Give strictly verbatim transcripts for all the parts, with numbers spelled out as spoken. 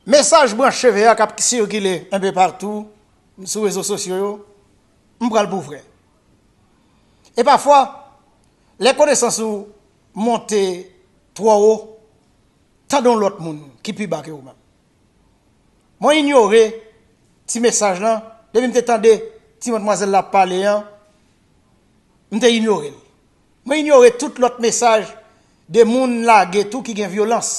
Mesaj branch cheve a k ap sikile enpe patou sou rezo sosyo yo, m pran l pou vrè. E pafwa, lè konesans ou monte twò wo, tande yon lòt moun ki pi ba ke ou menm. Mwen inyore ti mesaj lan, depi m te tande ti madmwazèl la ap pale an, m te inyore l. Mwen inyore tout lòt mesaj de moun lage tou ki gen vyolans.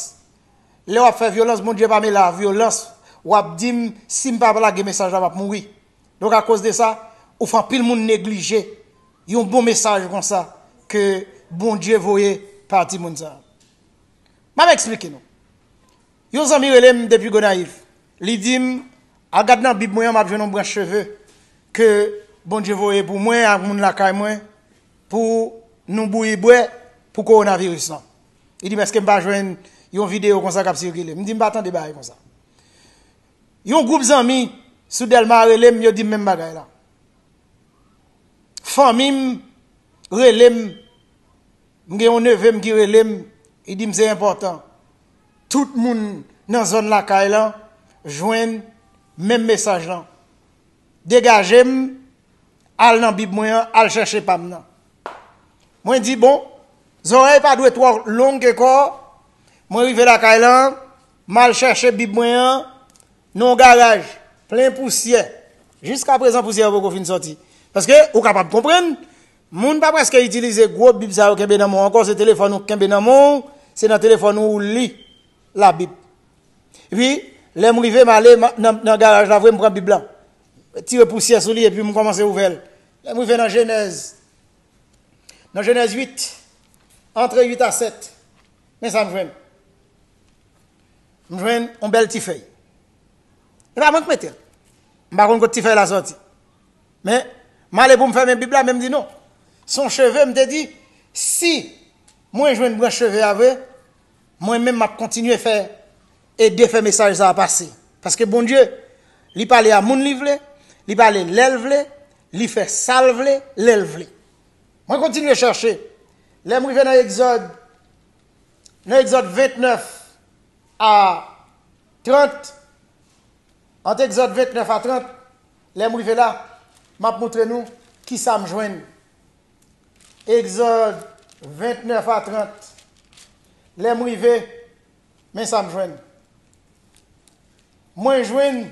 Lè w ap fè vyolans, Bondye pa mele a vyolans, w ap di m, si m pa lage mesaj la, m ap mouri. Donk, akoz de sa, ou fè anpil moun neglije yon bon mesaj konsa ke Bondye voye pa timoun sa a. M ap eksplike nou. Yon zanmi rele m depi Gonayiv. Li di m, al gad nan Bib mwen an, m ap jwenn yon branch cheve ke Bondye voye pou mwen ak moun lakay mwen pou nou bouyi bwè pou kowonaviris lan. Li di m, èske m pa jwenn yon videyo konsa k ap sikile? M di, m pa tande bagay konsa. Yon gwoup zanmi sou Dèlma rele m, yo di m menm bagay la. Fanmi m rele m, m gen yon neve m ki rele m, li di m se enpòtan. Tout moun nan zòn lakay lan jwenn menm mesaj lan. Degaje m, al nan Bib mwen an, al chèche pa m nan. Mwen di, bon, zòrèy pa dwe twò long ke kò. Mwen rive lakay lan, m al chèche Bib mwen an nan yon garaj plen pousyè. Jiskaprezan, pousyè yo poko fin sòti. Paske, ou kapab konprann, moun pa prèske itilize gwo Bib sa yo kenbe nan men w ankò, se telefòn ou k kenbe nan men w, se nan telefòn ou ou li Labib. Epi, lè m rive, m ale ma- nan, nan garaj la vre, m pran Bib la. Tire pousyè sou li, epi m kòmanse ouvè l. Lè m rive nan Jenèz, nan Jenèz uit, antre uit a sèt, men sa m jwenn. M jwenn yon bèl ti fèy. E pa mwen k mete l. M pa konn kot ti fèy la sòti. Men, m ale pou m fèmen Bib la, men m di non. Se yon cheve, m te di, si mwen jwenn branch cheve a vre, mwen menm m ap kontinye fè, ede fè mesaj sa a pase. Paske Bondye, li pale a moun li vle, li pale lè l vle, li fè sa l vle, lè l vle. Mwen kontinye chèche. Lè m rive nan Egzòd, nan Egzòd vennèf a trant, ant Egzòd vennèf a trant, lè m rive la, m ap montre nou ki sa m jwenn. Egzòd vennèf a trant, lè m rive, men sa m jwenn. Mwen jwenn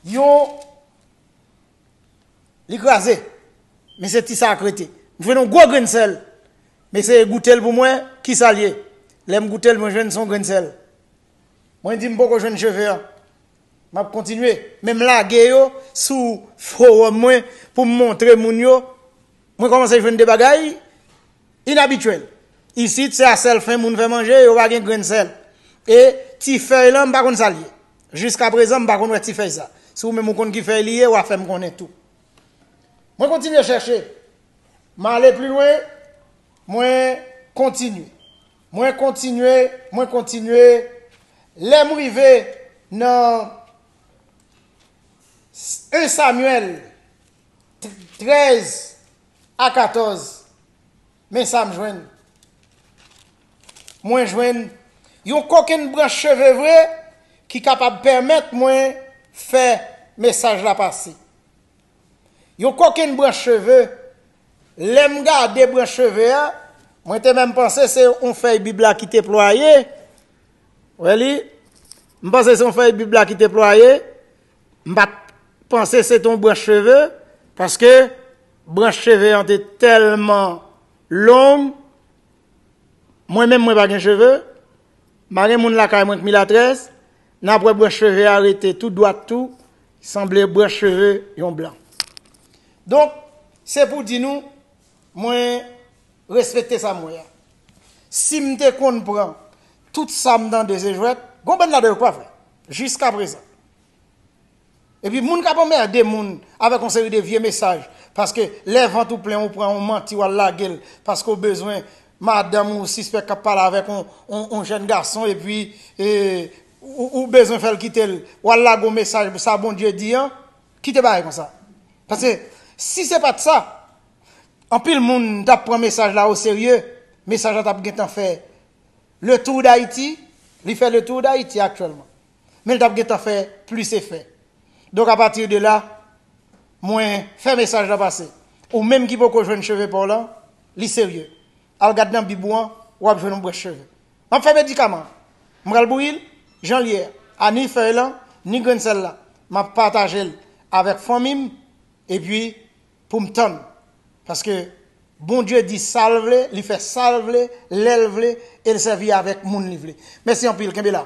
yon Li kraze. Men se ti sa k rete. M jwenn yon gwo grenn sèl. M eseye goute l pou m wè ki sa l ye. Lè m goute l, mwen jwenn se yon grenn sèl. Mwen di m poko jwenn cheve a. M ap kontinye. Men m lage yo sou fowòm mwen pou m montre moun yo. Mwen kòmanse jwenn de bagay inabityèl. Isit, se a sèl fen moun fè manje, yo pa gen grenn sèl. E ti fèy lan, m pa konn sa l ye. Jiskaprezan, m pa konn wè ti fèy sa. Si ou menm ou konn ki fèy li ye, w a fè m konnen tou. Mwen kontinye chèche. M ale pli lwen, mwen kontinye. Mwen kontinye, mwen kontinye. Lè m rive nan en Samyèl trèz a katòz, men sa m jwenn. Mwen jwenn yon kokenn branch cheve vre ki kapab pèmèt mwen fè mesaj la pase. Yon kokenn branch cheve, lè m gade branch cheve a, mwen te menm panse se yon fèy Bib la ki te plwaye. Wè li, m panse se yon fèy Bib la ki te plwaye. M pa t panse se te yon branch cheve, paske branch cheve an te tèlman long. Mwen menm, mwen pa gen cheve. M pa gen moun lakay mwen k milatrès. N ap wè branch cheve a rete tou dwat tou, sanble branch cheve yon blan. Donk, se pou di nou, mwen respekte sa m wè a. Si m te konn pran tout sa m tande se jwèt, gon bann ladan yo k pa fè. Jiskaprezan. Epi moun k ap anmède moun avèk yon seri de vye mesaj, paske lè vant ou plen ou pran yon manti w al lage l, paske w bezwen madanm ou sispèk k ap pale avèk yon, yon, yon jèn gason, epi e, ou, ou bezwen fè l kite l, w al lage yon mesaj, sa Bondye di an, kite bagay konsa. Paske si se pa t sa, anpil moun t ap pran mesaj la oserye, mesaj la t ap gentan fè le tour d'Haïti, li fè le tour d'Haïti aktyèlman. Men l t ap gentan fè plis efè. Donk, apati de la, mwen fè mesaj la pase. Ou menm ki poko jwenn cheve pa w lan, li serye. Al gad nan bib ou an, w ap jwenn yon branch cheve. M ap fè medikaman. M pral bouyi l, jan l ye a, ni fèy lan, ni grenn sèl la. M ap pataje l avèk fanmi m, epi pou m tann. Paske Bondye di sa l vle, li fè sa l vle, lè l vle, e l sèvi avèk moun li vle. Mèsi anpil, kenbe la.